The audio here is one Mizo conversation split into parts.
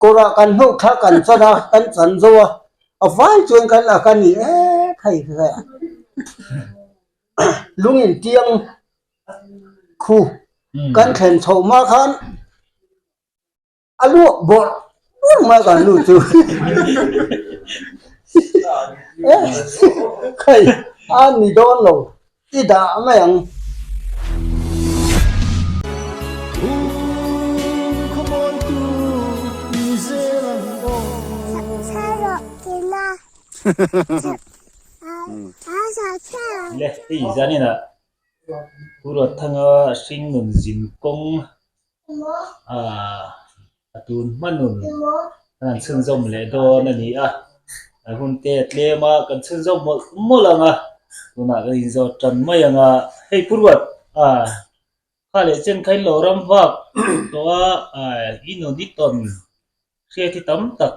Kawrah kan hnawh thla kan chan a, kan chan zo a, a vai chuan kan la ka ni e khai khai a. Lung in tiang khu kan thlen chhoh hma khan a luak bawrh bawrh mai kan nu chu khai a ni dawn lo i dah mai ang. Le hei zaninah Pu Ruatthanga hringnun zin kawng a tun hmanun kan han chhunzawm leh dawn a ni a, a hun te a tlem a kan chhunzawm mawlh mawlh ang a, tunah kan inzawt tan mai ang a, hei Pu Ruat kha leh chen kha in lo ram vak tawh a, i nun i tawn hriat hi tam tak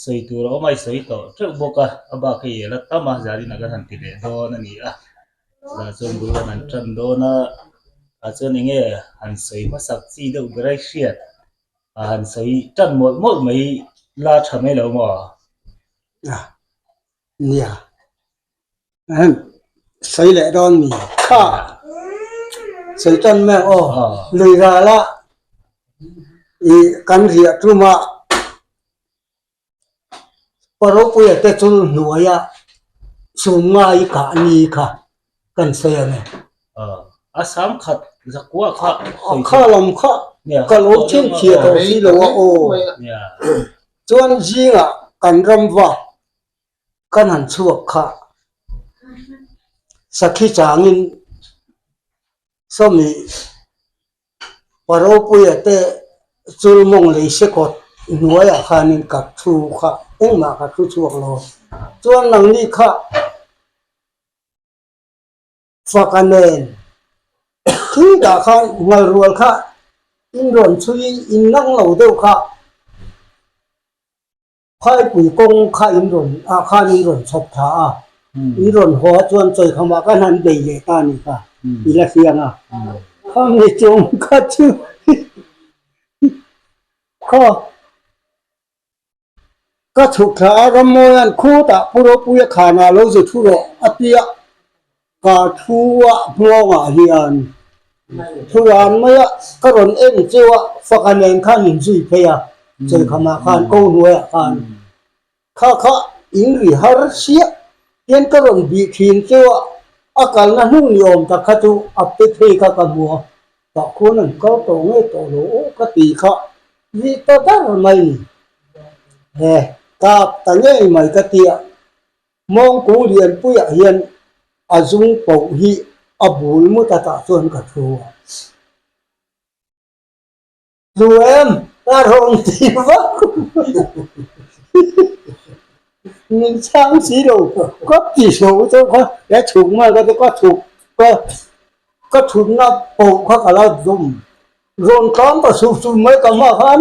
sawi tur a awm a, i sawi tawh teuh bawk a, a bak hei a la tam a, zaninah kan han ti leh dawn a ni a. Chutah chuan bul kan han tan dawn a, tah chuan eng nge han sawi hmasak chi deuh ber a i hriat a han sawi tan mawlh mawlh mai la tha mai lo maw? Nia, sawi leh dawn mi kha sawi tan mai ang aw, lui ral a ih kan riah tum a. Paropuia te chu hnuaia sum ngai kah ni kha kan sawi ang e. A sang khat zakua kha sawi Kha lam kha ka lo chhinchhiah tawh si lo a aw. Chuan zingah kan ram vak kan han chhuak kha sakhi changin sawmi Paropuia te chul mawng lei sekawt hnuaiah khanin ka thu kha engmah ka thu chhuak lo. Chuan nangni kha faka nen thil dah khan ngal rual kha in rawn chhui in nang lo deuh kha. Phaipui kawng kha in rawn ah khan in rawn chhawp tha a, in rawn haw a chuan chawikhamah khan han bei leh ta a ni kha, i la hriang a. Khami chung kha chu khaw ka chhuk thla a, Rammawia'n khutah Pu Ropuia khanah lo zu thu rawh a ti a, Ka thu a hmuangah hian thuran mai a, ka rawn en cheu a, faka nen khan in zui phei a, chawikhamah khan ko hnuaiah khan kha kha in ri har siah hian ka rawn bih thin cheu a, a kalna hnung ni awm tak kha chu a pe phei kha ka hmu a, tah khuan an kal tawh nge tawh lo aw ka ti kha rih ta dar mai ni. He kap ta ngei mai ka ti a. Mawngkung lianpuiah hian a zung poh hi a bul mut a tah chuan ka thu a. Tlu em? Ka rawn ti vak. Min chhang si lo. Ka ti hlo chauh kha he chhuk mai ka ti ka chhuk ka ka thutna poh kha ka la dawm. Rawn tlang ka suh suh mai ka hma khan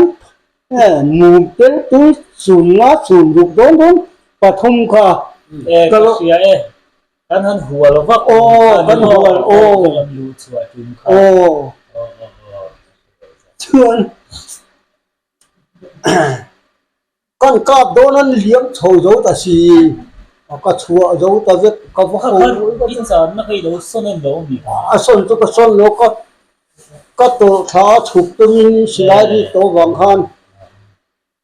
mum tel tul chhun nga chhun ruk dawn dawn pathum kha E ka hria e kan han hual vak aw kan hual aw kan luh chhuah tum kha aw chuan Kan kap dawn an liam chho zo ta si, ka chhuah zo ta vek, ka va ko I channa kha i lo sawn em lo mi? A sawn chu ka sawn lo, ka ka tawlh thla a chhuk tumin silai rik tawh vang khan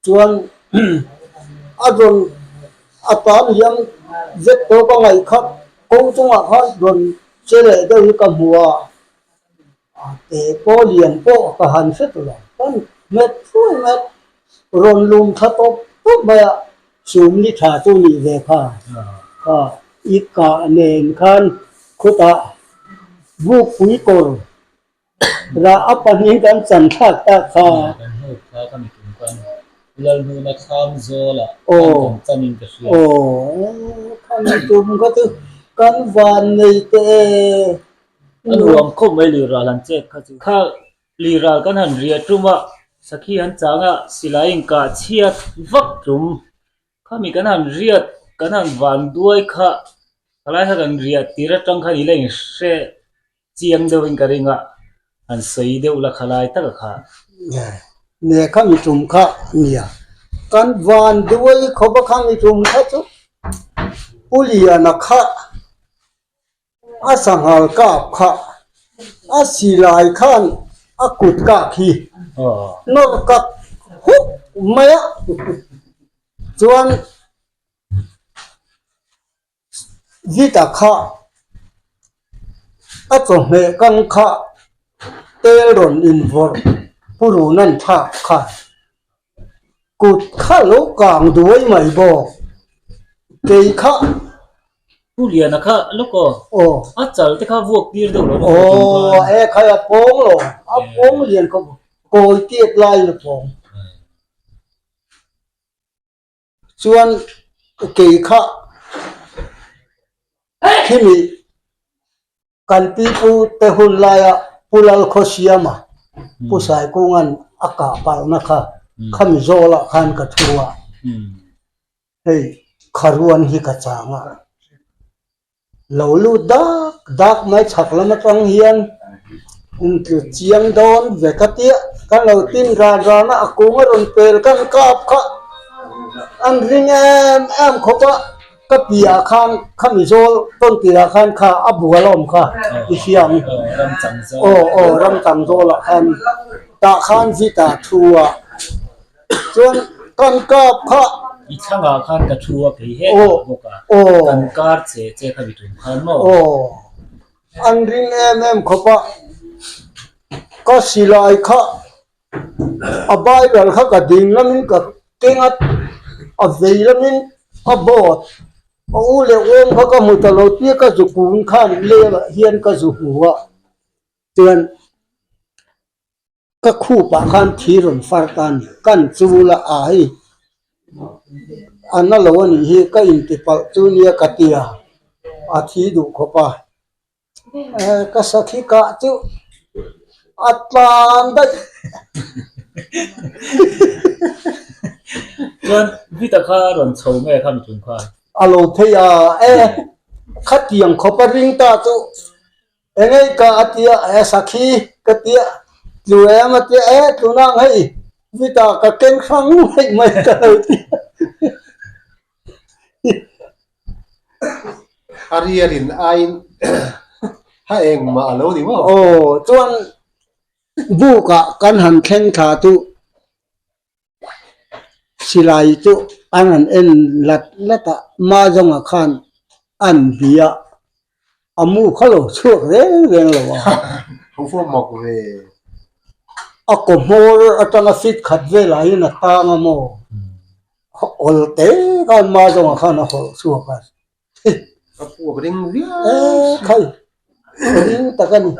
chuan a rawn a tan liam vek tawh ka ngaih kha ko chungah khan rawn che leh deuh hi ka hmu a, A te pawh lian pawh ka han hre tawh lo. Kan hmet thuai mai a, rawn lum tha tawp tawp mai a, sum ni tha chu nih ve kha. Kha i kah nen khan khutah bukpui kawr rah a pahnih kan chan thlak tak kha. Kan hnuk kha ka mitum khan Lalhnuna thlam zawlah khan kan chanin ka hria. Aw, kha mitum kha chu kan van nei teh e. A nuam khawp mai liral han chet kha chu. Kha liral kan han riah tum a, sakhi han chang a, silai inkah chhiat vak tum. Khami kan han riat, kan han van duai kha, khalai kha kan riah tir atang khan i la inhre chiang deuhin ka ring a, han sawi deuh la khalai taka kha. Nge khami tum kha nia. Kan van duai khawp a khang i tum kha chu Pu Liana kha a sanghal kap kha a silai khan a kut kak hi nawr kak huk mai a chuan Vita kha a chawhmeh kang kha tel rawn invawrh pu Runan thlak kha kut kha lo kang duai mai bawk kei kha. Pu Liana kha lawk aw. Aw. A chal te kha vuak tir deuh lo maw tum khan. Aw e khai a pawng lo a pawng lian khawp kawi tiat laiin a pawng. Chuan kei kha khimi kan pipu te hun laia Pu Lalkhawsiama Pu Saikunga'n a kah palhna kha khami zawlah khan ka thu a, hei kharuan hi ka chang a. Lo lut dak dak mai chhak lam atang hian intlu chiang dawn ve ka tia kan lo tin ran ran a a kung a rawn pel kan kap kha an ring em em khawp a ka piah khan khami zawl tawn tirah khan kha a bual a awm kha i hria ang aw aw ram chang zawlah khan tah khan zita thu a. Chuan kan kap kha. I thlangah khan ka thu a phei het bawk a, kan kar che che kha mi tum khan maw? Aw, an ring em em khawp a, ka silai kha a bairal kha ka ding lamin ka keng a, a vei lamin a bawt, a u leh awm kha ka hmu ta lo tia ka zu kun khan lengah hian ka zu hmu a, chuan. Ka khupah khan thi rawn far ta a ni. Kan chul a a hei a na lo a nih hi ka intipalh chu nia ka ti a, a thi duh khawp a. Ka sakhi kah chu a tlan daih. Chuan Vita kha rawn chho nge kha mi tum khan? A lo phei a, e khatiang khawp a ring ta chu Engei ka a tia e sakhi ka tia tlu em a tia e tlunang hei vita ka keng hrang mai mai ka lo tia. A rialin aiin ha engmah a lo ni maw? Aw chuan bukah kan han thleng thla chu Silai chu an han en lat lat a, Mahzawnga khan an bia a mu kha lo chhuak reng reng lo a. A kaw hmawr atanga fit khat velah hian a tang a maw? Awl te khan Mahzawnga khan a hawlh chhuak a. A puak ring viau. E khai ring tak a ni.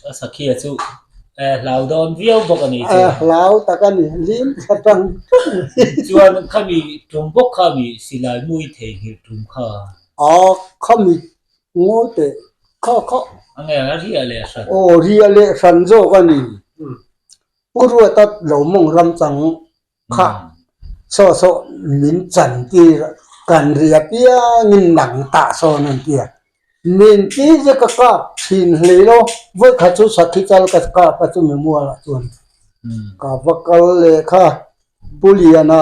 A sakhia chu e hlau dawn viau bawk a ni chu. E hlau tak a ni lim thla tang tang. Chuan khami tum bawk kha mi silai mui theihnghilh tum kha. A khami ngawi teh kha kha. A nge a ria leh hran. Aw ria leh hran zawk a ni. Pu Ruata lo mawng ram chang Kha saw saw min chan tir kan ri apiangin nang tah sawn an ti a, min ti zia ka kap thin hlei lo, vawikhat chu sakhi chal ka kap a chumi mualah chuan ka va kal leh kha Pu Liana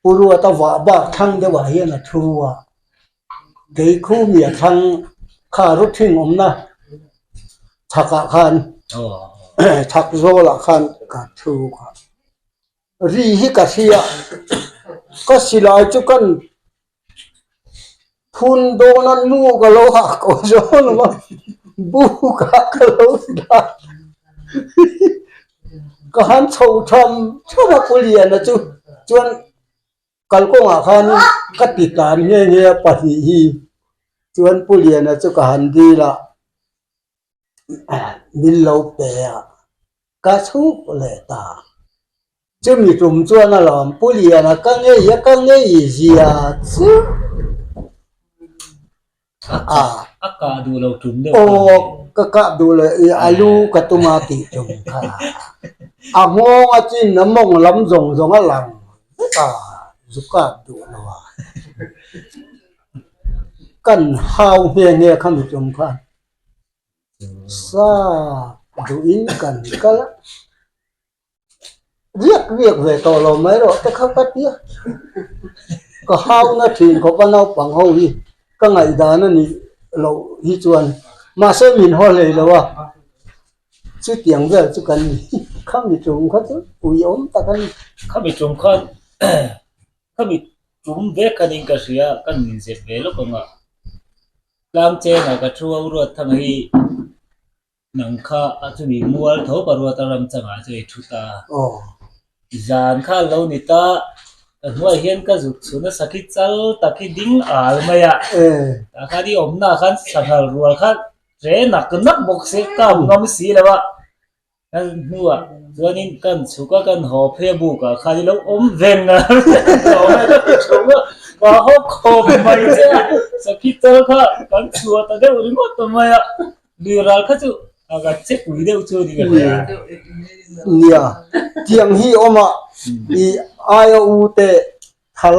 Pu Ruata vah bak thlang deuhah hian a thu a, kei khu mi a thlang kha rawthing awmna chhakah khan chhak zawlah khan ka thu a. Ri hi ka hria, ka silai chu kan phun dawn a nu ka lo hah ko zawn a buk ah ka lo dah ka han chho tham tham a Pu Liana chu chuan kalkawngah khan ka ti tan nghe nghe a pahnih hi chuan Pu Liana chu ka han dil a. Min lo pe a, ka chhuk leh ta. Chumi tum chuan a lawm Pu Liana ka ngei a, ka ngei zia chu a. A kah duh lo tum deuh kha. Aw, ka kah duh lo i a lu ka tum a tih tum kha. A nghawng a chin a mawng lam zawng zawng a lang vek a, zu kap duh lo a. Kan hau nghe nghe kha mi tum khan. Sa duhin kan kal a. Riak riak ve tawh lo mai rawh te kha ka tia. Ka hau na thin khawp a naupang ho hi ka ngaihdan a nih loh hi chuan mahse min haw hlei lo a, chutiang vel chu kan ni. Khami tum kha chu uiawm tak a ni. Khami tum khan khami tum vek khanin ka hria kan inzep ve lawk ang a, tlang chenah ka thu a u Ruatthanga hi Nang kha a chumi mual tho paruat a ram changah chu i thu ta. Zan kha a lo ni ta, ka hnuai hian ka zuk chhun a sakhi chal tak hi ding al mai a. Tah khan i awmna ah khan sanghal rual kha tle nak nak bawk se kap ngam si lo a. Ka hnuah chuanin kan chhuk a kan haw phei a buk ah khan i lo awm veng a. Ka haw khawp mai che a, sakhi chal kha kan chhuah ta deuh ringawt mai a. Lui ral kha chu a ka che pui deuh chu ni ka hria. Nia, tiang hi awm a, i aia u te thal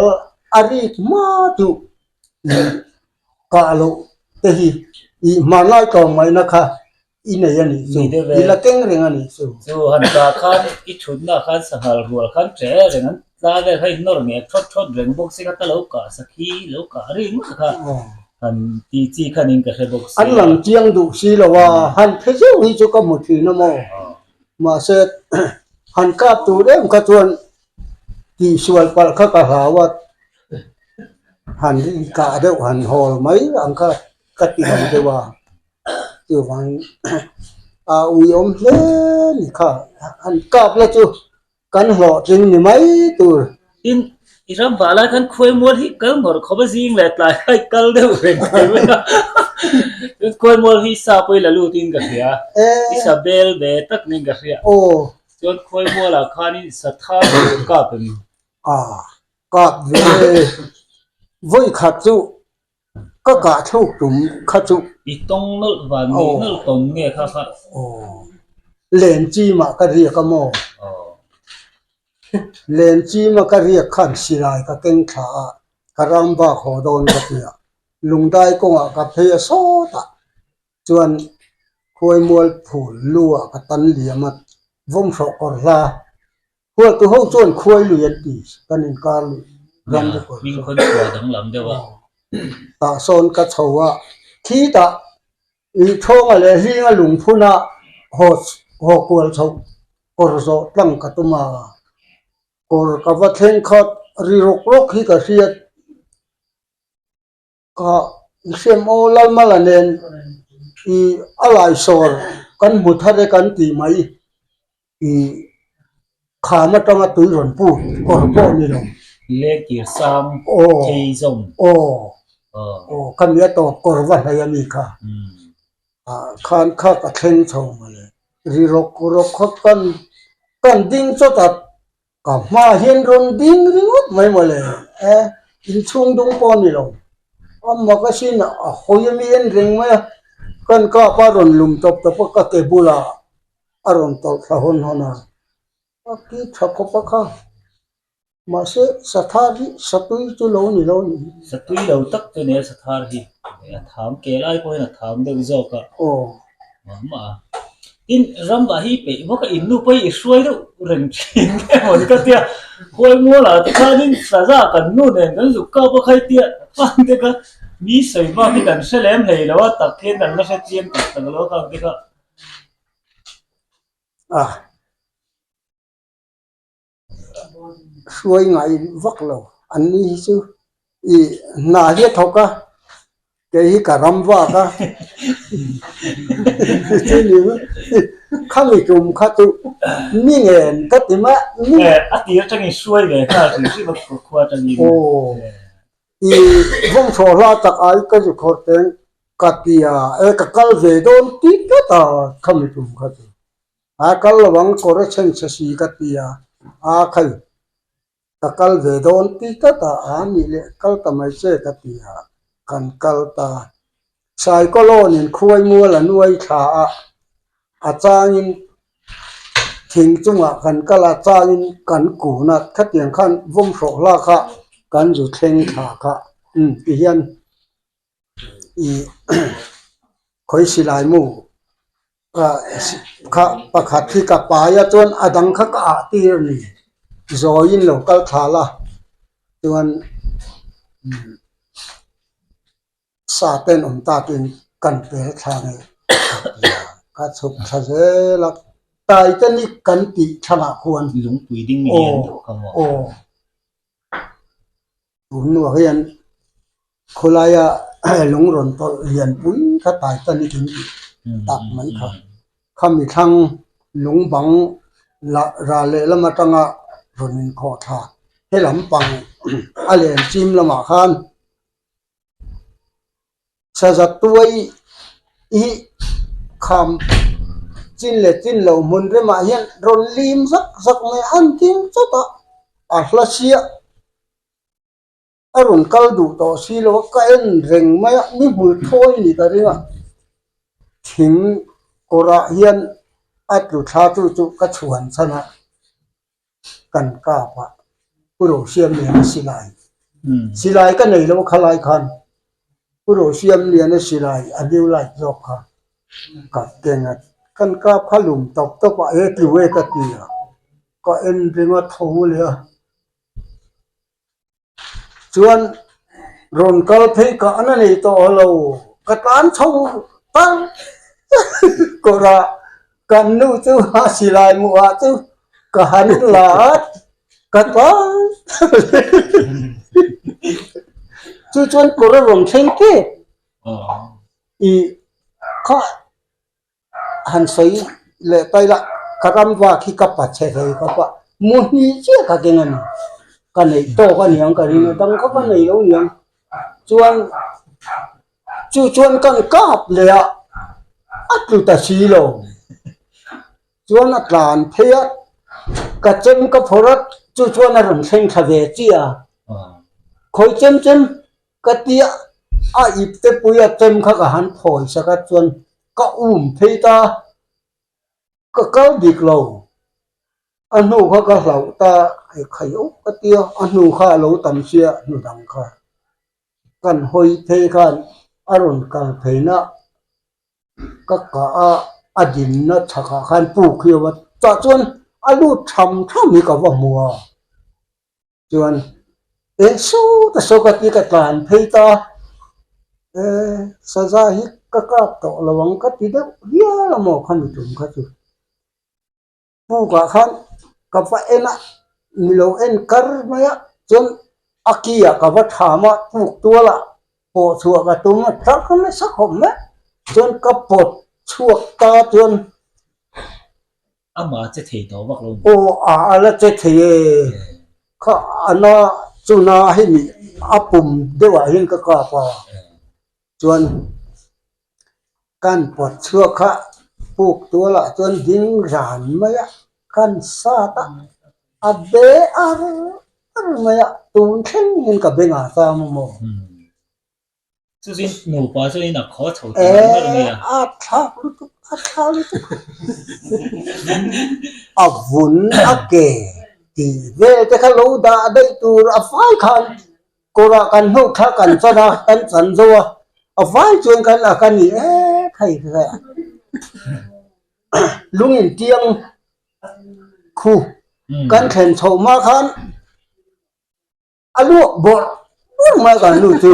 a rik hma chu i kah loh te hi i hmanlai tlawmngaihna kha i nei a nih chu, i la keng reng a nih chu. Chu han kah khan i thutna khan sanghal rual khan ṭe reng an tla vel kha i nawr ngek thawt thawt reng bawk si kha ka lo kah sakhi lo kah ringawt kha. Han tih chi khanin ka hre bawk si a. An lang chiang duh si lo a, han phe zeuh hi chu ka hmu thin a maw? Mahse, han kap tur em kha chuan tihsual palh kha ka hlau a, han kah deuh han hawl mai ang kha ka ti lo deuh a, chuvangin a uiawm hle ni kha, han kap la chu Kan hlawhtling ni mai tur. Tin, i ram vah lai khan khuai mual hi kal ngawrh khawp a zing leh tlai kha i kal deuh reng thei mai a. Tin, khuai mual hi sa pawh i la lut in ka hria. I sa bel ve tak niin ka hria. Chuan khuai mualah khanin sa thar tur kap em? A, kap ve. Vawi khat chu Ka kah thluk tum kha chu. I tawng nawlh van ni nawlh tawn nge kha kha. Aw. Len chimah ka riak a maw? Aw. Len chima ka riak khan silai ka keng thla a, ka ram bak haw dawn ka ti a. Lungdai kawngah ka phei a sawt a, chuan khuaimual phul lu ah ka tan liam a, vawmhrawh kawr hla Hualtu ho chuan khuai lui an ti, kan inkar lui ram te kawr Hming khawn chhuah danglam deuh a. Tah sawn ka chho a, thi tah i thawnga leh hlinga lungphuna haw haw kual chho kawr zawh tlang ka tum a, kawr ka va thleng khat ri rawk rawk hi ka hriat. Ka i hrem aw Lalmala nen i a laisawr kan hmu thar e kan tih mai i kham atanga tui rawn pu kawr pawh ni lo. Lengkir sang thei zawm. Aw aw khami a tawp kawr va hlei a mi kha ah khan kha ka thleng chho mawle ri rawk rawk kha kan kan ding chawt a. Ka hma hian rawn ding ringawt mai mawle e, inchhung dung pawh a ni lo. A mak asin a hawi ami en reng mai a, kan kap a rawn lum tawp tawp a, ka ke bulah a rawn tawlh thla hawn hawn a, a ki tha khawp a kha. Mahse sathar hi satui chu lo ni lo ni. Satui lo tak chu nia sathar hi, a tham ke lai pawhin a tham deuh zawk a. Aw. Mah a. Tin, ramah hi peih bawk a, in nu pawh hi i hruai deuh reng thin nge maw ni ka tia, khuai mualah te khanin saza kan nu nen kan zuk kap a khai tia khang te kha mi sawi bak hi kan hre lem hlei lo a, tak hian kan la hre chiang tak tak lo a khang te kha. A. Hruai ngai vak lo an ni hi chu i hna hi a thawk a kei hi ka ram vak a chu ni mai khami tum kha chu mi ngen ka ti mai mi a tir atangin hruai ve nghal hrim hrim a khua atangin aw i vawngthaw hla tak ai ka zu khawr teng ka ti a e ka kal ve dawn tih tlat a khami tum kha chu. A kal lo ang kawr a chhen chhe si ka ti a, a khai ka kal ve dawn ti tlat a, a nih leh kal ta mai che ka ti a, kan kal ta. Saikawlawnin khuai mual a nuai thla a, a changin thing chungah kan kal a, changin kan kun a, khatiang khan vawm hrawh hla kha kan zu thleng thla kha umm ti hian ih khawi silai mu. Ka kha pakhat hi ka pai a chuan a dang kha ka ah tir a ni zawiin lo kal thla la chuan sa ten awm takin kan pel thla ngei ka chhuk thla zel a Titanic kan tih thlanah khuan lungpui ding lian deuh kha maw aw tun hnuah hian khawlaia lung rawn tawlh lian pui kha Titanic in tih tak mai kha khami thlang lung bang lah ral lehlam atanga rawn inkhawh thla he lampang a len chim lamah khan. Saza tuai hi kham chin leh chin lo hmun remah hian rawn lim zak zak mai a, an ding chawt a, a hla sia a rawn kal duh tawh si lo a, ka en reng mai a, ni hmul thawi ni ka ring a, thing kawrah hian a tlu thla chu chu ka chhuan chhan a. Kan kap a, Pu Rosiamliana silai, silai ka nei lo khalai khan Pu Rosiamliana silai a new light zawk kha ka keng a, kan kap kha lum tawp tawp a, e tlu e ka ti a, ka en ring a tho leh a. Chuan rawn kal phei ka an a nei tawh lo, ka tlan chho tar kawrh a, kan nu chu a silai hmuh ah chu ka han la a, ka tlan chu chuan kawr a rawn thleng tep i kha. Han sawi leh ta ila ka ram vak hi ka pa chhe hlei khawp a, mu hnih chiah ka keng a ni, ka neih tawk a niang ka ring a, dang kha ka nei lo niang, chuan chu chuan kan kap leh a, a tlu ta si lo, chuan a tlan phei a, ka chem ka phawrh a, chu chuan a rawn thleng thla ve chiah a, khawi chem chem Ka tia a ip te pui a chem kha ka han phawi sak a chuan ka um phei ta, ka kal dik lo, a hnu kha ka hlauh ta e khai awk ka tia a hnu kha a lo tam sia hnu dang kha kan hawi phei khan a rawn kal pheina ka kah a a dinna chhakah khan puk hi a awm a chah chuan a lut tham tham hi ka va hmu a. Chuan e saw ta saw ka ti ka tlan phei ta e saza hi ka kap tawh lo ang ka ti deuh hial a maw khami tum kha chu pukah khan ka va en a ni lo en kar mai a chuan a ki ah ka va tham a puk tual ah pawh chhuah ka tum a tak nasa khawp mai chuan ka pawt chhuak ta chuan. Amah che thei tawh vak lo. Aw a a la che thei e. Kha a na chu na hemi a pum deuh ah hian ka kap a. Chuan kan pawt chhuak kha puk tual ah chuan ding ran mai a, kan sat a, a be ar ar mai a, tun thleng hian ka bengah chang a maw. Chu chu nupa chuan a khaw chho ta ngar ngar mai a. A thlak lutuk, a thlak lutuk. A vun a ke tih vel te kha lo dah daih tur a fai khan kawrah kan hnuk thla kan chan a, kan chan zo a, a fai chuan kan a ka ni e khai khai a. Lung intiang khu kan thlen chhoh hma khan A luak bawrh bawrh mai kan nu chu.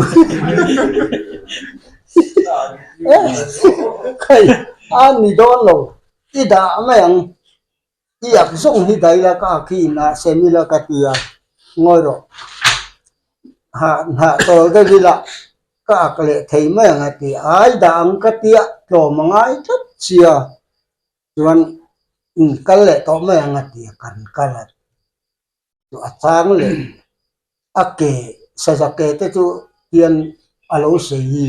Khai a ni dawn lo i dah mai ang i ak zawng hi dai la ka ak hi in ah sem ila ka ti a ngawi rawh hah hnah tawl deuh ila ka ak leh thei mai ang a ti a ai dah ang ka tia tlawm a ngai tlat sia chuan in kal leh tawh mai ang a ti a kan kal a. Chu a chang leh a ke saza ke te chu hian a lo sei hi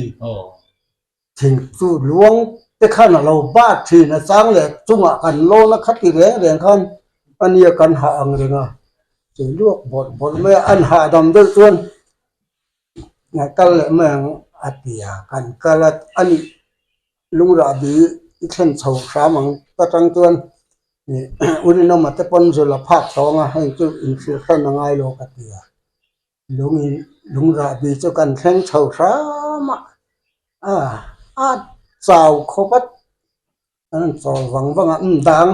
thing chu luang te khan a lo bat thin a chang leh chungah kan lawn a khati reng reng khan a nia kan hah ang reng a chu luak bawrh bawrh mai a an hahdam deuh chuan kal leh mai ang a ti a kan kal a a nih. Lungrah bi i thlen chho hram ang ta tang chuan Urinawma te pawn zul a phak tawng a, heng chu inhrilh hran a ngai lo ka ti a. Lungin lungrah bi chu kan thleng chho hram a, a chau khawp a. Kan han chawl vang vang a, umm dang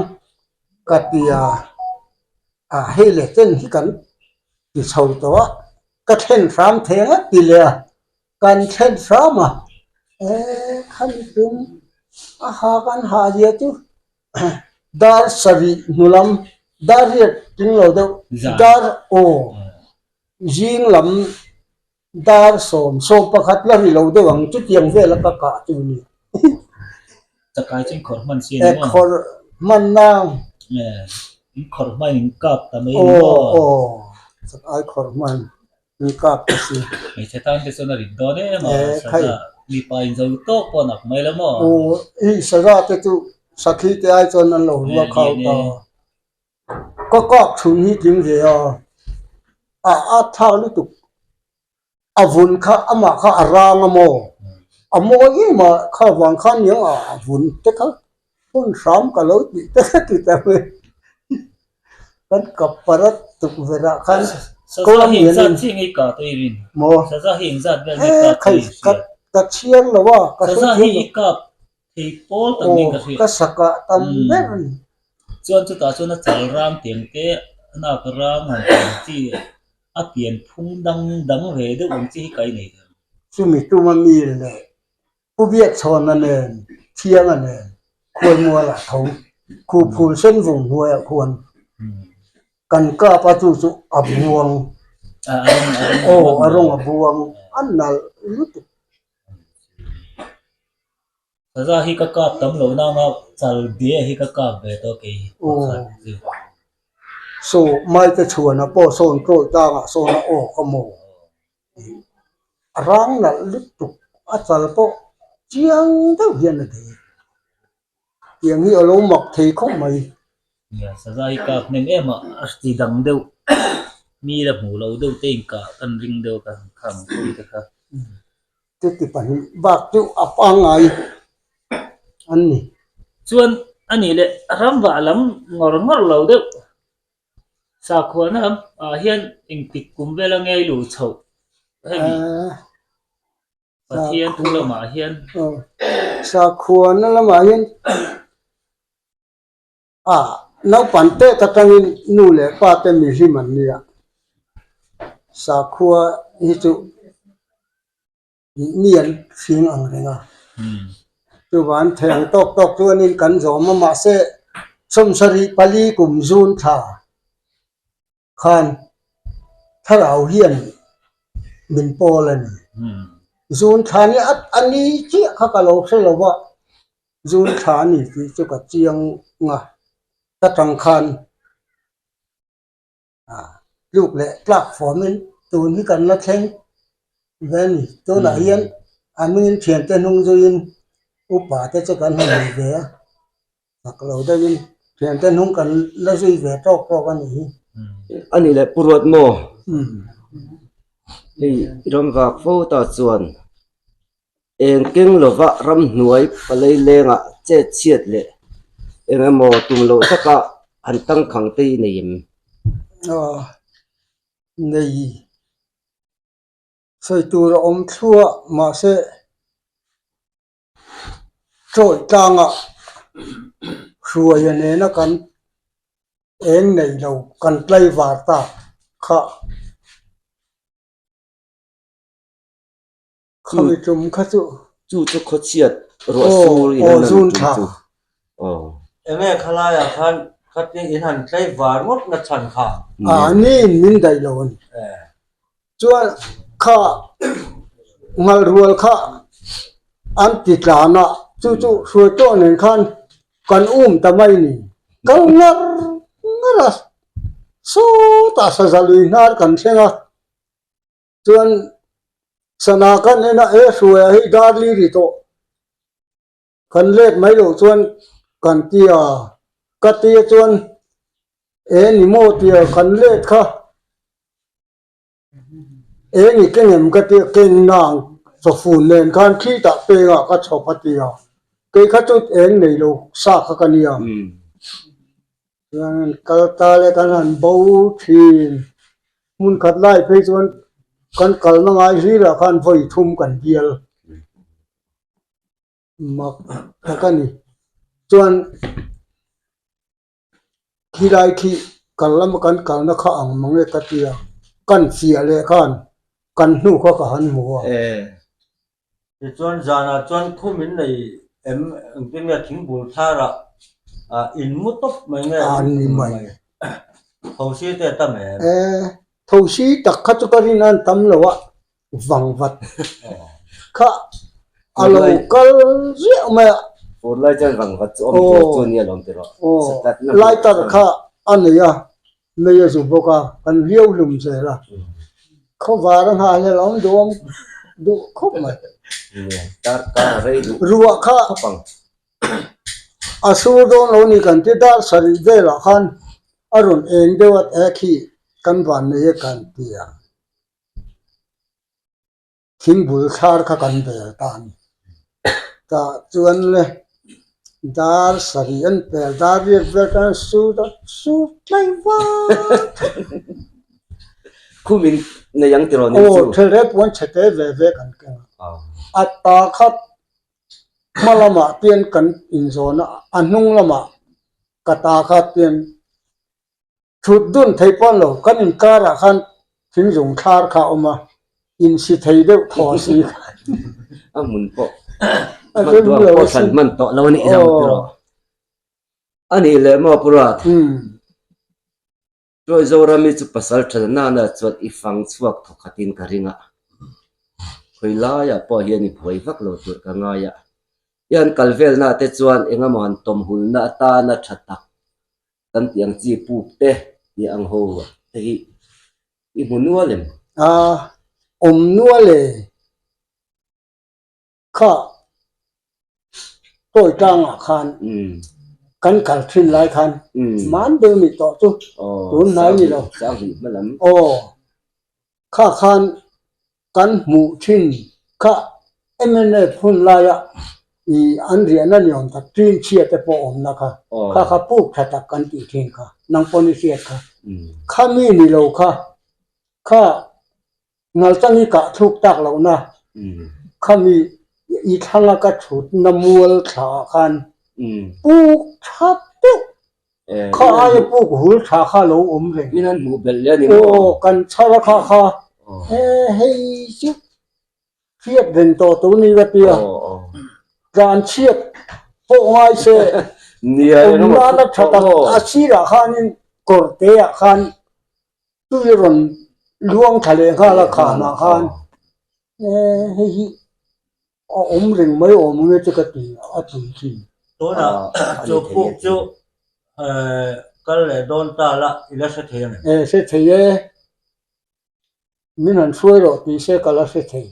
ka ti a, ah hei le chen hi kan ti chho tawh a, ka thlen hram thei ang a ti leh a, kan thlen hram a, eh khami tum a ha kan ha zia chu dar sarih hnu lam dar riat tling lo deuh dar aw zing lam Dar 11 la ri lo deuh ang chutiang vela ka kah chu ni. Chakai chu inkhawrh hman si a ni maw? Khawrh hman nang. Inkhawrh hman in kap ta mai a ni maw? Aw aw chakai khawrh hman in kap ta si. Hmeichhe tan te chuan a rit dawn em a, saza mipa in zo tawk pawh a nak mai lo maw? Aw hei saza te chu sakhi te ai chuan an lo rua khau ta. Ka kak chhun hi tling ve a, a at thlak lutuk. A vun kha amah kha a rang a maw? A mawi em a, kha vang khan niang a a vun te kha hun hram ka lo tih te kha ti ta mai. Kan kap parat tukverh ah khan Saza hi engzat chi nge i kah tawh i rin? Maw? Saza hi engzat vel nge i kah tawh i hria? Ka chhiar lo a, ka hre Saza hi i kap Thei pawl tak niin ka hria. Ka sakah tam ber a ni. Chuan chutah chuan a chal rang tiang te, a nak rang han tiang chi, a pian phung dang dang ve deuh ang chi hi ka inei thei ang. Chumi tuma mi leh Pu Biakchhawna nen, Thianga nen Khuaimualah tho, khu phul sen vung hnuaiah khuan kan kap a chu chu a buang. Aw a rawng a buang a nalh lutuk. Saza hi ka kap tam lo nanga chal bia hi ka kap ve tawh kei pakhat chu. Saw maite chhuana pawh sawn tawih tlangah sawn a awk a maw? A rang nalh lutuk a chal pawh chiang deuh hian a thei. Tiang hi a lo mak thei khawp mai. Nia, saza hi kap hnem em a, a ti dang deuh, mi la hmuh lo deuh te inkah kan ring deuh ka khang pui te kha. Chuti bak chu a pangngai an ni. Chuan a nih leh ram vah lam ngawr ngawr lo deuh. Sakhuana lam ah hian engtik kum vel a ngei luh chhoh hemi Pathian thu lamah hian. Sakhuana lamah hian A, naupang tet atangin nu leh pa te mihlim an nia. Sakhua hi chu mi an hring ang reng a. Chuvang an thei ang tawk tawk chuanin kan zawm a, mahse 74 kum zun tha khan thlarau hian min pawl a ni. Zun thla ni a ni chiah kha ka lo hre lo va, zun thla a ni tih chu ka chiang a, ka tang khan tluk leh tlak fawmin tun hi kan la thleng ve a ni. Tunah hian a hmingin thiante hnung zuiin upa te chu kan han nei ve a. Tak lo deuhin thiante hnung kan la zui ve tawk tawk a nih hi. A nih leh Pu Ruat maw? Hei ramvak fo ta chuan eng keng lova ramhnuai palei lengah chet chhiat leh eng emaw tum loh taka han tangkhang te hi nei em? Aw nei. Sawi tur a awm thluah mahse. Chawi tlangah hruaia nena kan eng nei lo kan tlaivar tak kha khami tum kha chu Chu chu khawchhiat ruah sur in an tum chu. Aw. Enge khalaiah khan khatia in han tlaivar ngawt na chhan kha? A ni in min daih lo a ni. Chuan kha ngal rual kha an ti tlan a, chu chu hruai tawh nen khan kan um ta mai ni. Kal ngar ngar a, sawtah saza lui hnar kan thleng a, chuan sana kan en a, he hruaia hi dar li ri tawh kan let mai loh chuan kan ti a, ka tia chuan e ni maw tia kan let kha. Eng i keng em ka tia keng nang chawfun nen khan thli tah pengah ka chhawp a tia kei kha chu eng nei lo sa kha ka nia chuan an kal ta le kan han bo thin hmun khat lai phei chuan kan kalna ngai hlir ah khan vawi thum kan bial mak tak a ni. Chuan khilai khi kal lama kan kalna kha ang mang e ka tia, kan fiah leh khan kan hnu kha ka han hmu a. Tichuan zanah chuan khum in nei em engtin nge thingbul tharah in mu tawp mai nge? A ni mai. Thosi te a tam em? E, thosi tak kha chu ka rin a an tam lo a, vang vat kha a lo kal ziah mai a. Fur lai chuan vang vat chu awm tur chu nia lawm ti rawh. Lighter kha a nei a, mei a zu bawk a, kan viau hlum zel a. Khawvar a nghah hlel awm duh awm duh khawp mai. Ruah kha a sur dawn lo ni kan ti dar sarih velah khan a rawn eng deuh a e khi kan van nei e kan ti a. Thingbul thlar kha kan bel ta a ni. Tah chuan le dar sarih an pel dar riat vel khan su ta su tlai vat. Khum in nei ang tiraw nih chu. Aw thelre puan chhe te ve ve kan keng a. A ta kha hma lamah pian kan inzawn a, a hnung lamah ka ta kha pian Thut dun thei pawh lo, kan inkarah khan thingzung thlar kha a awm a, insi thei deuh thaw si khan. A hmun pawh hman duang pawh thlan hman tawh lo a nih zawng tiraw. A nih leh maw Pu Rat? Chuai Zorami chu pasal tha nana chuan i fang chhuak thawkhatin ka ring a, khawi laiah pawh hian i buai vak lo tur ka ngai a. I han kal velnaah te chuan engemaw han tawmhulna atana tha tak Kan tih ang chi puk te tih ang ho te hi i hmu nual em? A awm nual e. Kha tawi tlangah khan kan kal thin lai khan man deuh ni tawh chu tun hnai ni lo. Aw kha khan Kan hmuh thin kha mnf hun laia ih an riahna ni awm tak ṭin chhia te pawh awmna kha kha kha puk tha tak kan tih thin kha nang pawn i hriat kha kha mi ni lo kha kha ngalchang i kah thluk tak lohna kha mi i thlanga ka thutna mual thla ah khan puk tha deuh Kha aia puk hul tha kha lo awm reng. Min han hmuh belh leh a ni maw? Aw, kan chhar a kha kha. E hei chu hriat reng tawh tur ni ka tia. Tlan chhiat pawh ngai se awm nana tha tak a sirah khanin kawr te ah khan tui a rawn luang thla leh nghal a khanah khan e hei hi A awm reng mai awm nge chu ka ti a tui thin. Tunah chu puk chu kal leh dawn ta la i la hre thei a ni. E hre thei e, min han hruai rawh tih se ka la hre thei.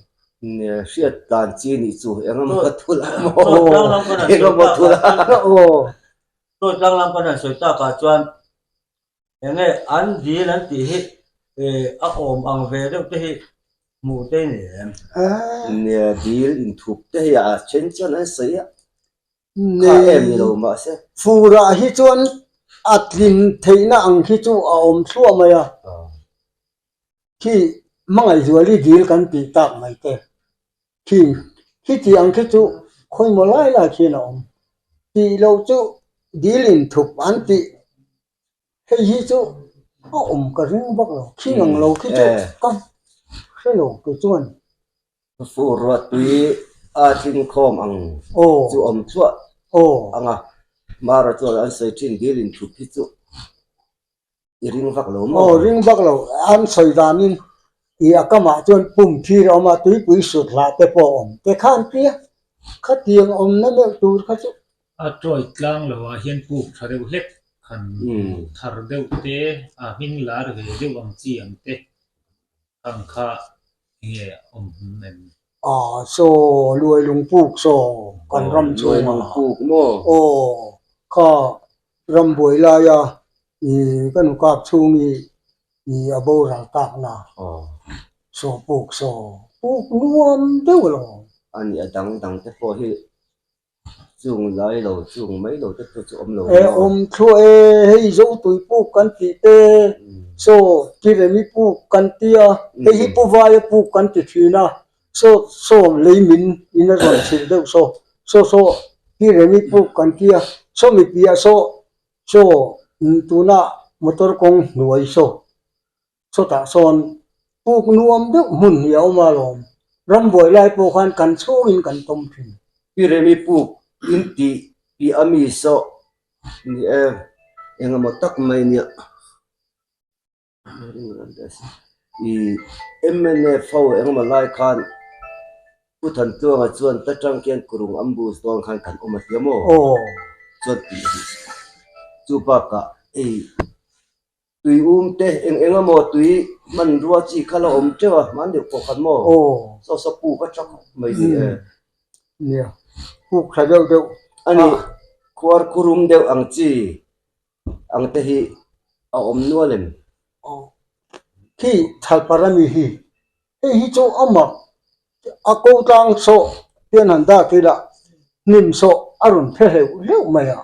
Hriat dan chi nih chu eng emaw thul a maw eng emaw thul a. Chaw tlang lam kan han sawi takah chuan Enge an dil an tih hi a awm ang ve deuh te hi hmuh te ni em? Nia dil inthup te hi a then chuan an sawi a, kha em ni lo mahse. Furah hi chuan a tlin theihna ang khi chu a awm thluah mai a, khi hmangaihzuali dil kan tih tak mai te khi khiti ang khi chu khawimaw lai lai khian a awm tih loh chu dil inthup an tih. Hei hi chu a awm ka ring vak lo, khing ang lo khi chu ka hre lo kei chuan. Fur ruahtui a tling khawm ang chu awm thluah ang a, Mara chuan an sawi thin dil in thup hi chu i ring vak lo maw? Aw ring vak lo, an sawi danin i a kamah chuan pum thir a awm a, tuipui sut hlah te pawh a awm te khan tia khatiang awmna meuh tur kha chu A tawi tlang lo ah hian puk tha deuh hlek han thar deuh te, a hming lar ve deuh ang chi ang te ang kha enge awm em? Aw saw luai lung puk saw kan ram chhungah. Luai lung puk maw? Aw kha ram buai laia ih ka nu kap chhung i ih a boral tak na saw puk saw puk nuam deuh lo. A nih a dang dang te pawh hi Chung lai lo, chung mai lo te pawh chu awm lo E awm thluah e, hei Zotui puk kan tih te, saw Kiremi puk kan ti a, hei hi Pu Vaia puk kan ti thin a, saw saw lei min in a rawn chhilh deuh saw, saw saw Kiremi puk kan ti a, Sawmi piah saw saw tuna motor kawng hnuai saw sawtah sawn puk nuam deuh hmun hi a awm alawm. Rambuai lai pawh khan kan chhungin kan tawm thin. Pi Remi puk in tih piah ami saw ni e, engemaw tak mai nia. I mnf ho engemaw lai khan Pu Thantluanga chuan ta tang khian kurung ambush dawn khan kan awm a tia maw? Chuan tih a duh a. Chu bakah hei tui um te eng eng emaw tui hmanrua chi kha la awm teuh a, hman deuh pawh khan maw? Saw saw puk a tha khawp mai ni e. Nia, puk tha deuh deuh. A ni, khuar khurum deuh ang chi. Ang te hi a awm nual em? Aw. Khi thalpar a mi hi. Hei hi chu a mak a ko tlang sawh hian han dak ila hnim sawh a rawn phe hleuh hleuh mai a.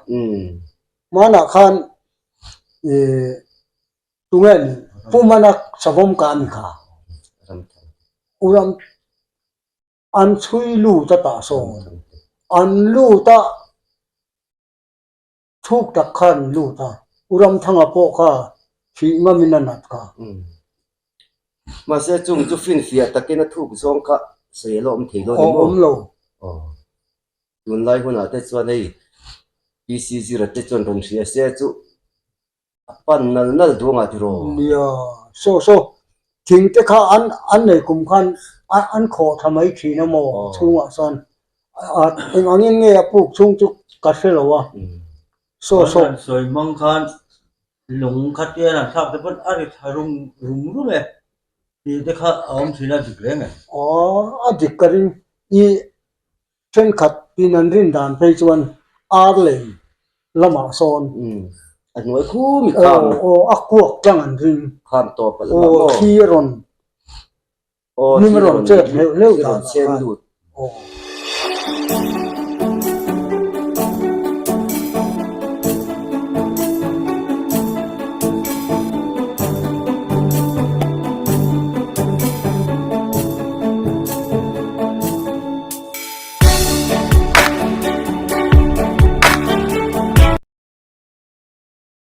Hmanah khan ih tunge ni Pu Mana savawm kah a ni kha. Uram an chhui lut a tah sawn an lut a. Thuk tak khan lut a, U Ramthanga pawh kha thih ngamin a nat kha. Mahse chung chu finfiah takin a thuk zawng kha sawi a la awm thei lo ni maw? Awm lo. Aw. Tunlai hunah te chuan hei PC Zira te chuan rawn hria se chu A pan nal nal duang ah tiraw? Nia, saw saw, thing te kha an an nei kum khan an khawh thla mai thin a maw chhungah chuan eng angin nge a puk chhung chu ka hre lo a, saw saw. An sawi hmang khan lung kha tian an thlak te pawn a ri thla rum rum rum e tih te kha a awm thin a dik reng e. Aw, a dik ka ring i Thenkhat in an rin dan phei chuan ar lei lamah sawn A hnuai khum i kham. Aw aw a kuak tlang an ring. Kham tawp a lamah maw? Aw thli a rawn Aw hnim a rawn chet hleuh hleuh dan ah khan. Aw.